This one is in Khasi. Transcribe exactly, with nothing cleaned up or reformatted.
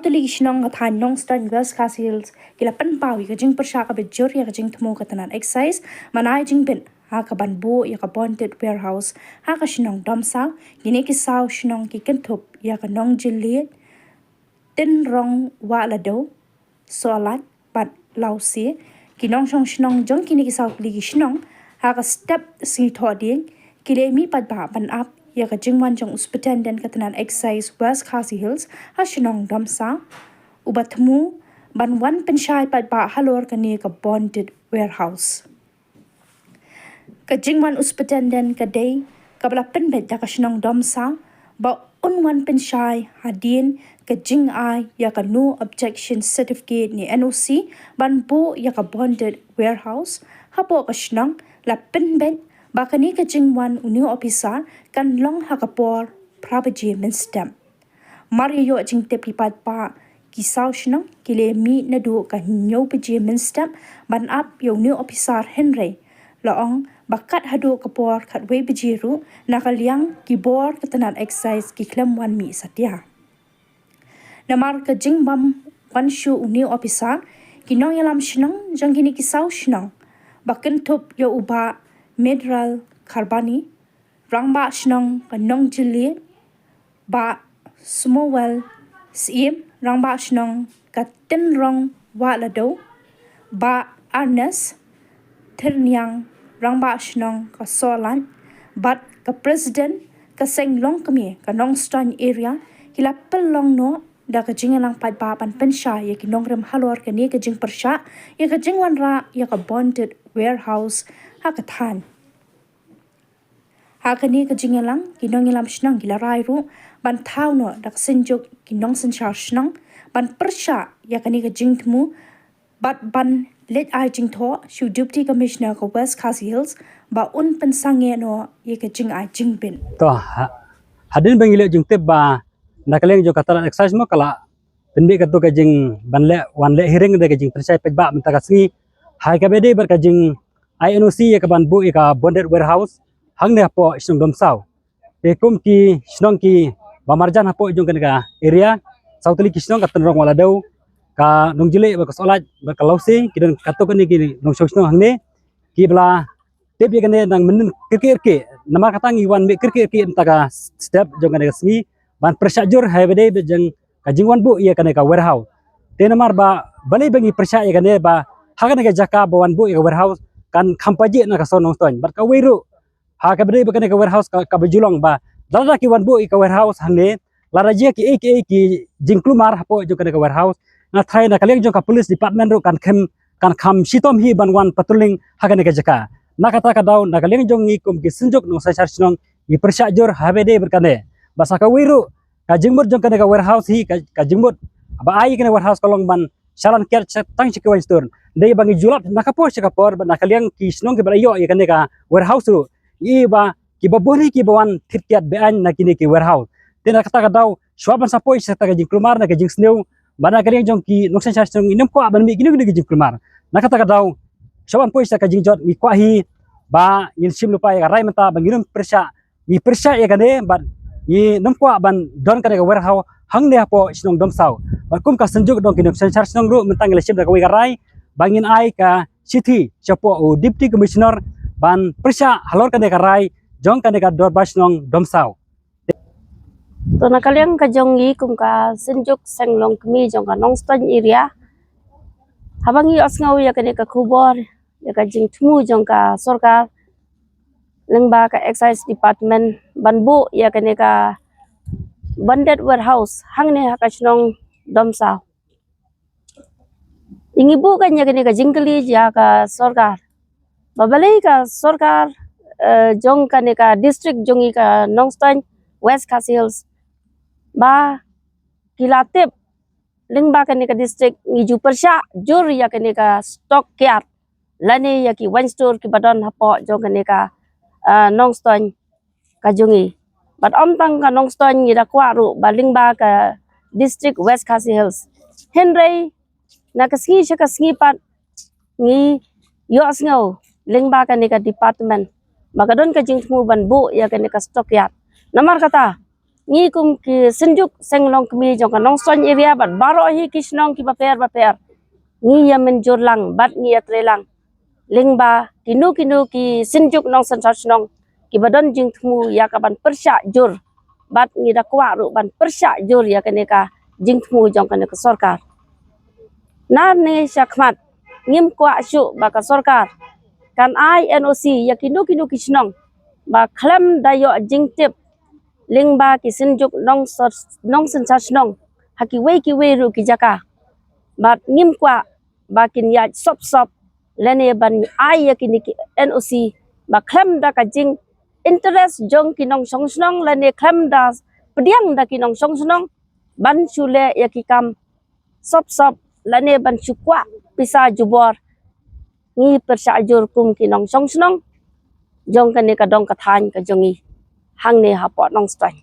tylli ki shnong ka thaiñ Nongstoiñ, West Khasi Hills ki la pynpaw ïa ka jingpyrshah kaba jur ïa ka jingthmu ka tnat excise ban ai jingbit ha kaban buh ïa ka bonded warehouse ha ka shnong Domsaw. Kine ki saw shnong ki kynthup ïa ka Nongjylliew, Tynrong Wahladew, Sohlait bad Lawsi. Ki nongshong shnong jong kine ki saw tylli ki shnong ha ka step sngi Thohdieng ki la mih paidbah ban ap ïa ka jingwan jong u Superintendent ka tnat excise West Khasi Hills ha shnong Domsaw, uba thmu ban wan pynshai paidbah halor kane ka bonded warehouse. Ka jingwan u Superintendent ka dei kaba la pynbeit da ka shnong Domsaw ba un wan pynshai hadien ka jingai ïa ka no objection certificate ne N O C ban buh ïa ka bonded warehouse hapoh ka shnong. La pynbeit ba kane ka jingwan une u ophisar kan long ha ka por phra baje mynstep. Mar ïa ïoh jingtip ki paidbah, ki saw shnong ki la mih naduh ka hynñiew baje mynstep ban ap ïa une u ophisar, hynrei la ong ba kat haduh ka por khatwei baje ruh na ka liang ki bor ka tnat excise ki khlem wan mih satia. Namar ka jingbym wan shuh une u ophisar, ki nongïalam shnong jong kine ki saw shnong ba kynthup ïa u Bah Medral Kharbani, Rangbah Shnong ka Nongjylliew, Bah Smowell Syiem, Rangbah Shnong ka Tynrong Wahladew, Bah Ernest Thyrniang, Rangbah Shnong ka Sohlait, bad ka President ka Seng Longkmie ka Nongstoiñ area, ki la pynlong noh da ka jingïalang paidbah ban pynshai ïa ki nongrim halor kane ka jingpyrshah ïa ka jingwanrah ïa ka bonded warehouse ha ka thaiñ. Ha kane ka jingïalang, ki nongïalam shnong ki la rai ruh ban thaw noh da ka synjuk ki nongsynshar shnong ban pyrshah ïa kane ka jingthmu bad ban leit ai jingthoh sha u Deputy Commissioner ka West Khasi Hills ba un pynsangeh noh ïa ka jingai jingbit. To, ha, hadien ba ngi la ïoh jingtip ba na ka liang jong ka tnat excise mo ka la pynbeit kato ka jing ban leh, wan leh hearing da ka jingpynshai paidbah mynta ka sngi ha kaba ïadei bad ka jingai N O C ïa kaban buh ïa ka bonded warehouse hangne hapoh shnong Domsaw. Te kum ki shnong kiba marjan hapoh jong kane ka area, saw tylli ki shnong, ka Tynrong Wahladew, ka Nongjylliew bad ka Sohlait bad ka Lawsi, ki don kato kine ki nongshong shnong hangne, kiba la tip ïa kane nang mynnin kyrkieh kyrkieh. Namar kata ngi wan mih kyrkieh kyrkieh mynta ka step jong kane ka sngi ban pyrshah jur ha kaba ïadei bad jong ka jingwan buh ïa kane ka warehouse. Te namar ba balei ba ngi pyrshah ïa kane, ba ha kane ka jaka ba wan buh ïa ka warehouse kan kham pajih na ka shnong Nongstoiñ. Bad kawei ruh, ha kaba ïadei bad kane ka warehouse ka, kaba ju long ba lada ki wan buh ïa ka warehouse hangne, lada jia kiei kiei ki jingkulmar hapoh jong kane ka warehouse, nga tharai na ka liang jong ka police department ruh kan kham, kan kham shitom hi ban wan patrolling ha kane ka jaka. Na kata ka daw, na ka liang jong ngi kum ki synjuk nongsynshar shnong, ngi pyrshah jur ha kaba ïadei bad kane. Bad sa kawei ruh, ka jingmut jong kane ka warehouse hi, ka, ka jingmut ba ai kane warehouse ka long ban shalan kiad sha tang sha ki wine store. Dei ba ngi ju lap na ka por sha ka por, bad na ka liang ki shnong kiba la ïoh ïa kane ka warehouse ruh, ngi i ba kiba bun hi kiba wan thied kiad be-aiñ na kine ki warehouse. Te na kata ka daw, shuwa ban sa poi sha kata ka jingkulmar ne ka jingsniew, ba na ka liang jong ki nongsynshar shnong ngim kwah ban mih kino kino ki jingkulmar. Na kata ka daw, shuwa ban poi sha ka jingjot, ngi kwah hi ba ngin shim lypa ïa ka rai mynta ba ngin ym pyrshah, ngi pyrshah ïa kane, bad ngim kwah ban don kane ka warehouse hangne hapoh shnong Domsaw. Bad kum ka synjuk jong ki nongsynshar shnong ruh, mynta ngi la shim da kawei ka rai ba ngin ai ka shithi shapoh u Deputy Commissioner ban pyrshah halor kane ka rai jong kane ka dorbar shnong Domsaw. To, na ka liang ka jong ngi kum ka synjuk Seng Longkmie jong ka Nongstoiñ area, haba ngi ïohsngew ïa kane ka khubor, ïa ka jingthmu jong ka sorkar lyngba ka Excise Department ban buh ïa kane ka bonded warehouse hangne ha ka shnong Domsaw, ngi buh kane, ïa kane ka jingkylli ïa ka sorkar ba balei ka sorkar, eh, jong kane ka district jong ngi ka Nongstoiñ West Khasi Hills, ba ki la tip lyngba kane ka district ngi ju pyrshah jur ïa kane ka stockyard lane ïa ki wine store kiba don hapoh jong kane ka, eh, Nongstoiñ ka jong ngi. Bad ym tang ka Nongstoiñ, ngi da kwah ruh ba lyngba ka district West Khasi Hills. Hynrei na ka sngi sha ka sngi pat ngi ïohsngew lyngba kane ka department ba ka don ka jingthmu ban buh ïa kane ka stockyard. Namar kata, Ngi kum ki Synjuk Seng Longkmie jong ka Nongstoiñ area bad baroh hi ki shnong kiba pher ba pher, ngi ïa mynjur lang bad ngi ïa trei lang lyngba kino kino ki Synjuk Nongsynshar Shnong kiba don jingthmu ïa ka ban pyrshah jur, bad ngi da kwah ruh ban pyrshah jur ïa kane ka jingthmu jong kane ka sorkar. Nangne shakhmat ngim kwah shuh ba ka sorkar kan ai N O C ïa kino kino ki shnong ba khlem da ïoh jingtip lyngba ki Synjuk Nongsynshar Shnong ha kiwei kiwei ruh ki jaka. Bad ngim kwah ba kin ïaid sop sop lane ban ai ïa kine ki N O C ba khlem da ka jinginterest jong ki nongshong shnong lane khlem da pdiang da ki nongshong shnong ban shu leh ïa ki kam sop sop lane ban shu kwah pisa jubor. Ngi pyrshah jur kum ki nongshong shnong jong kane ka dong ka thaiñ ka jong ngi hangne hapoh Nongstoiñ.